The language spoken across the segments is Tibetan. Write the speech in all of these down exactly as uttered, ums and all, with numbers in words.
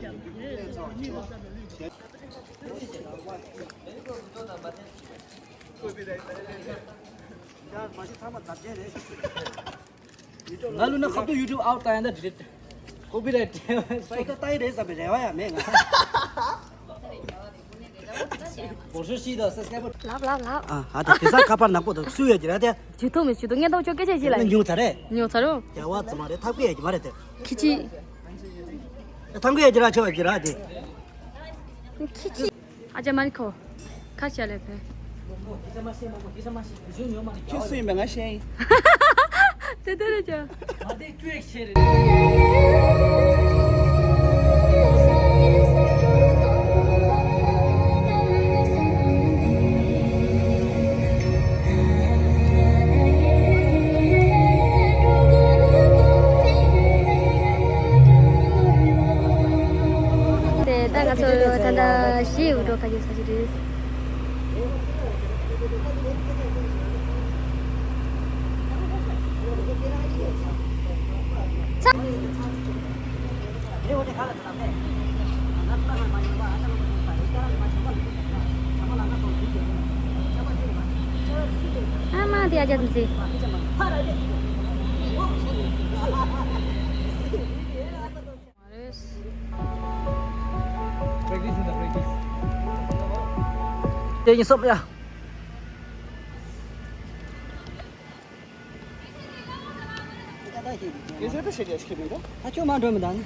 ང་ལུས་ན་ཁ་ཐུག་ཡུ་ཊུབ་ཨའུ་ཊ་ཡང་ད་ཌི་ལིཊ། ཀོ་པི་རའིཊ་ཚོད་ལྟ་ལྟ་ཡི་རེད་བསམ་པའི་རེ་བ་ཡང་མེད་ང་། སྒོར་ཤོག་ཤིག་དང་སབ་སི་ཀ་རའི་བར། ལབ་ལབ་ལབ། ཨ་ཧ་ད་དེ་ས་ཁ་པར་ནག་པོ་དང་སུ་ཡོད་ཀྱི་ར་དེ། ཇུས་གཏོགས་མི་ཇུས་གཏོགས་ངས་ཏོག་ཅོག་སྐད་ཆ་ཅིག་ལ་ཉུང་ཚ་རེད། ཉོ་ཚ་རུང་། རྒྱལ་བ་ཙི་མ་རེད་ཐབས་ཀྱི་ཡོད་ཀྱི་མ་རེད་དེ། ཁི་ཆི། ཐང་གི་ཡ་ཅི་ར་ཆོ་ཡ་ཅི་ར་དེ། ཁི་ཆི། ཨ་ཅག་མ་ནི་ཁོ། ཁ་ཆ་ལེ་པེ། ཁྱོད་སུ་ཡིན་པ་ང་ཤེས་ཡིན། དེ་དེ་རེད་ཅག་དེ་ད་ང་ཚོ་ད་ལྟ་གཞིས་འུ་འགྲོ་ཁ་ཅིག་ས་ཅིག་རེད། ཨ་མ་དེ་ཨ་ཅག་དེ་ཚེ། དེ་ཡིན་སོབ་ཡ། ཨ་ཁྱོད་མ་འགྲོ་མི་དང་།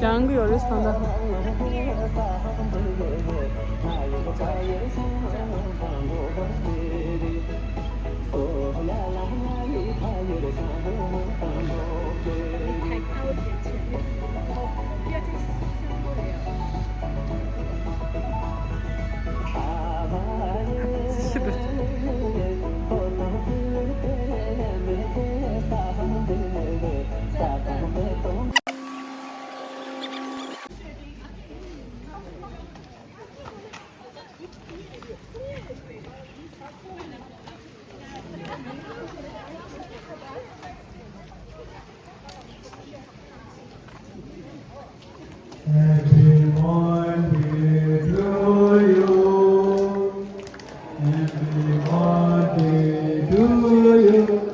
ཀྱང་གི་ཡོད་རེད་ད་ལྟ། Happy birthday to you. Happy birthday to you.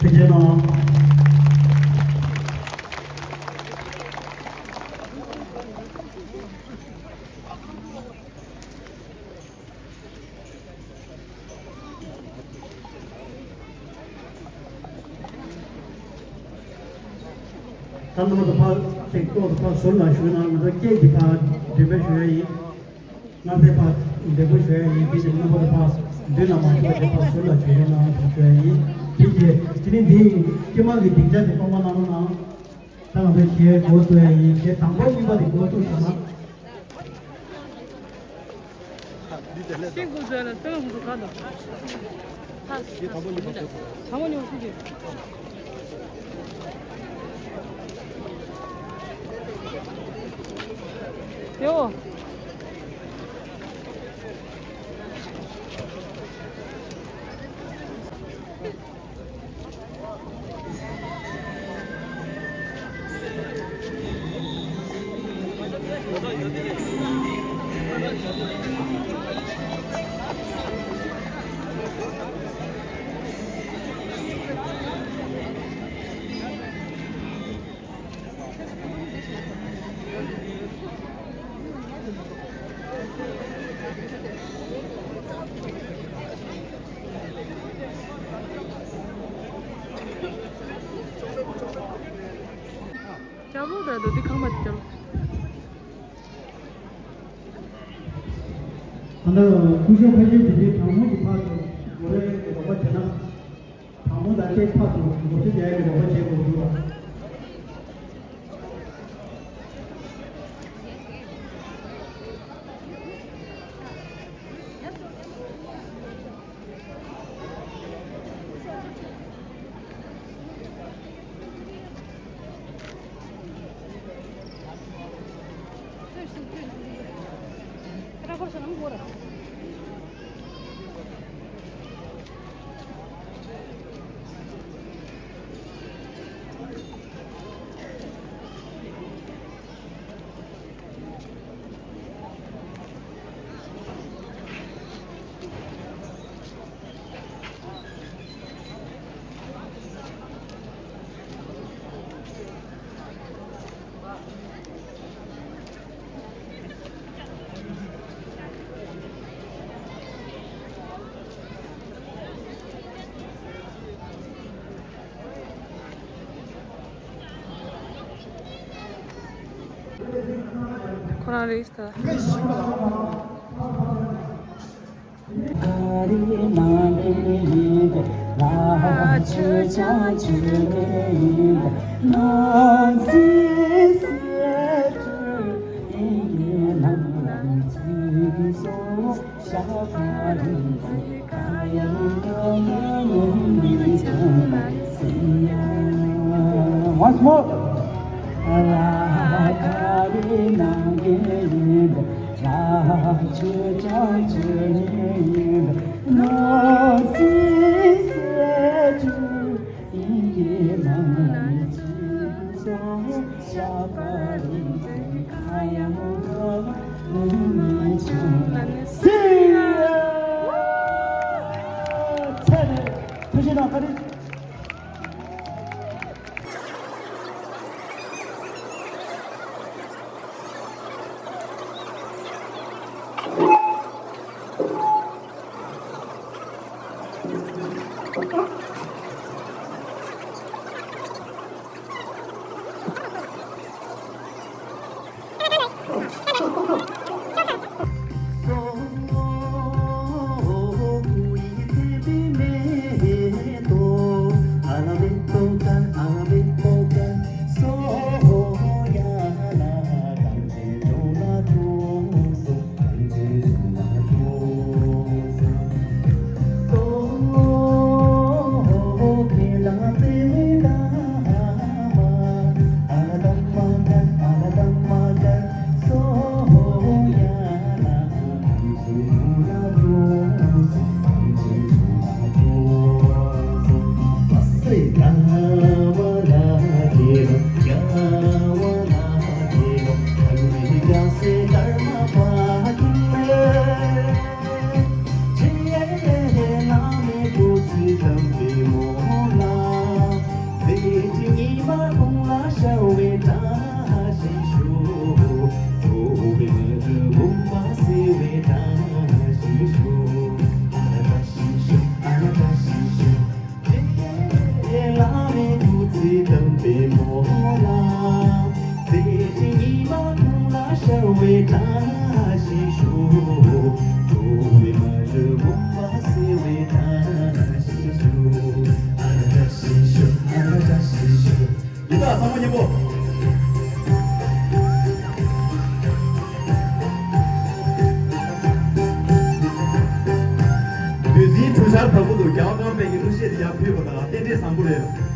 ཐུགས་རྗེ་གནང་། ད་ནང་དུ་ཕར་ཅིག་ལོག་ཏུ་ཕར་ཟུར་ལ་བཞུགས་གནང་། ང་ཚོ་སྐད་ཀྱིས་ཕར་འགྲེམས་སྤེལ་ཞུ་ཡ་ཡིན། ང་ཚོས་ཕར་འགྲེམས་སྤེལ་ཞུ་ཡ་ཡིན། དེ་ནས་རྣམ་པ་ཚོ་ཕར་མདུན་ལ་མ་བཞུགས་པ་དེ་ཕར་ཟུར་ལ་བྱོན་ཡོང་གནང་ཞུ་ཡ་ཡིན། དེ་རྗེས་དེ་ནས་འདི་ཡིན། སྐྱེས་མ་གི་སྡིངས་ཆ་དེ་སྟོང་པ་གནང་རོགས་གནང་། ད་ང་ཚོ་གཞས་འགོ་བཙུགས་ཡ་ཡིན། གཞས་དང་པོ་གཉིས་པ་དེ་འགོ་བཙུགས་བྱས་ན། ཤིང་ཀུ་ཟེར་ལ་སྟོན་ཧུ་ག་དང་། ཧ། དང་པོ་ཉོ་ཤི་གི། ཡོ། ལྕགས་ལོ་དང་རྡོ་རྡེ་ཁང་པ་དེ་ལྕགས་ལོ། ད་ལྟ་སྐུ་ཞབས་ཕ་ཆེན་དེ་འདྲའི་གྲངས་མང་གི་ཕར་ཚུར་སྒོ་རའི་རོགས་པ་བྱས་ན། གྲངས་མང་དང་བཅས་ཕར་ཚུར་སྒོ་ཕྱེ་རྒྱག་གི་རོགས་པ་བྱེད་དགོས་འདུག་ལ། ཁོ་རང་རེད་ད། Once more. ཡར་བབས་ཀྱི་འདུག་རྒྱལ་བ་རྐང་པའི་གི་གླུ་གཞས་དེ་ཡར་ཕུལ་བ་དང་རྟེན་འབྲེལ་བཟང་པོ་རེད།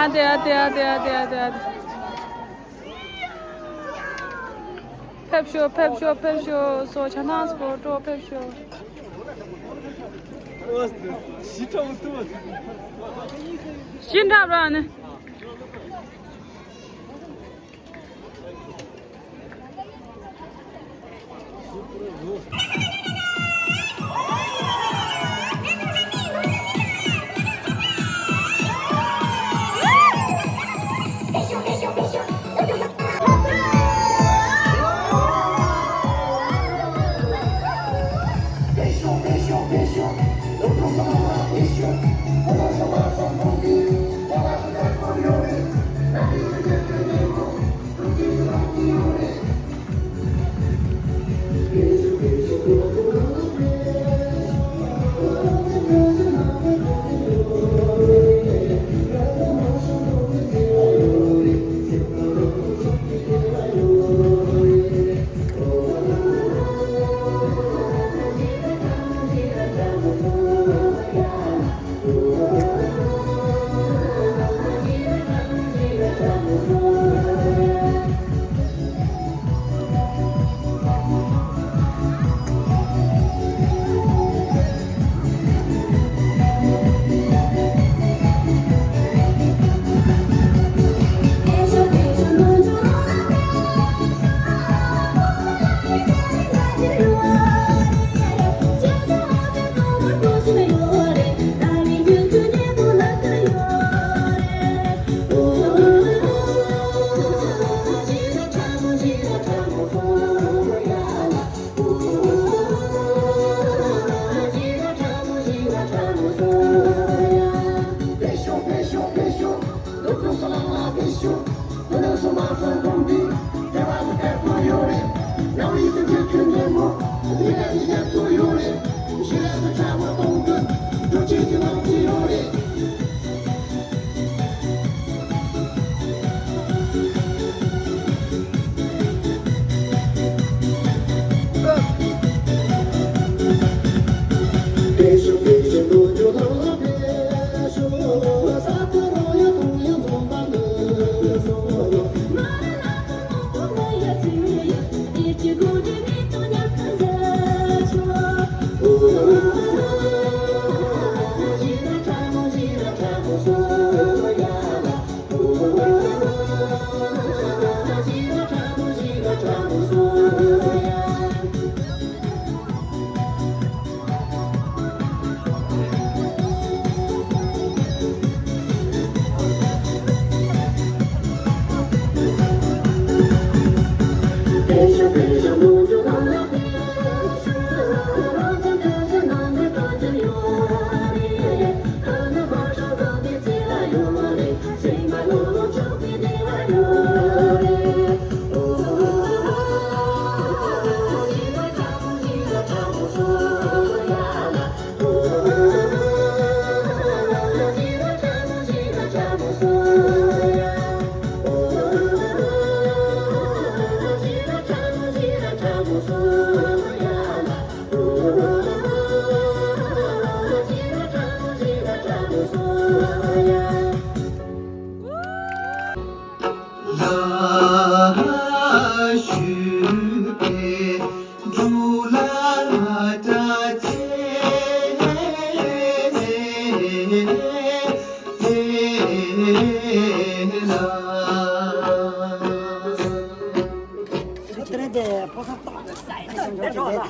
ཨ་དེ་ཨ་དེ་ཨ་དེ་ཨ་དེ་ཨ་དེ་ཨ་དེ། ཕེབས་ཤོག་ཕེབས་ཤོག་ཕེབས་ཤོག་སོ་ཆ་ནང་སྐོར་སྤྲོ་ཕེབས་ཤོག་ཤི་འཁྲབ་ར་ནི།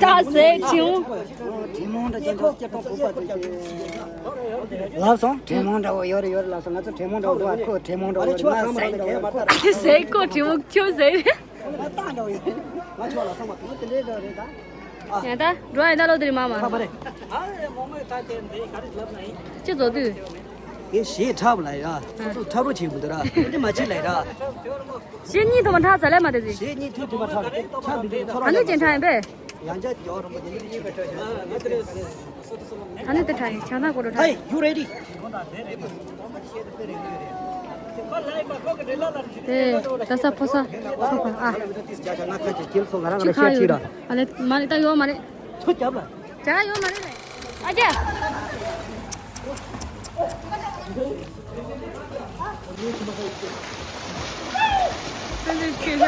ད་ཟས་ཆུང་། ལབ་སོང་། ཁྲེ་མོང་འདྲ་བོ་ཡོད་རེད། ཡོད་རེད་ལབ་སོང་། ང་ཚོ་ཁྲེ་མོང་འདྲ་བོ་འདུག་ཨ། ཁོ་ཁྲེ་མོང་འདྲ་བོ་རེད། ང་ཟས་འདྲ་བོ་ཁོ། ཟས་ཁོ་ཁྲེ་མོང་ཁྱོད་ཟས་རེད། ང་ཏང་འདྲ་བོ་ཡོད། ང་ཆོག་ལ་སོང་བ་དེ་དེ་འདྲའི་འདྲ་རེད་ད། ཡང་ད་འགྲོ་ཡང་ད་ལོ་དེ་རེད་མ་མ། ཁ་པ་རེད། ཅི་བཟོ་དུས། དེ་ཞེས་ཁྲབ་ལ་ཡ། ཁྲབ་རོ་བྱེད་མི་འདུག་ར། དེ་མ་བྱེད་ལ་ཡ། ཞེས་གཉིས་ཐོག་མ་ཁྲག་ཟ་ལེ་མ་དེ་ཟིག་ཞེས་གཉིས་ཐོག་མ་ཁྲག་ཁྲག་འདི་འདི་ཚོ་ར། ཨ་ནི་ཅན་ཁྲག་ཡིན་པས། ཡང་ཅག་ཡོ་རོ་མ་དེ་འདི་ཅི་བེ་ཏོ་ཡ། ཨ་ནི་དེ་ཁྲག་ཡིན་ཆང་ཐག་གོ་རོ་ཁྲག Hey, you ready? དེ་ད་ས་ཕོ་ས་ཚོ་ཕ་ཨ། ཅི་ཁ་ཡོད་ར། ཨ་ལེ་མ་ལེ་ད་ཡོད་མ་རེད། ཅག་ཡོད་མ་རེད་ལེ། ཨ་ཀྱ། ཨ་ནི་ཁྱོད་ཤ།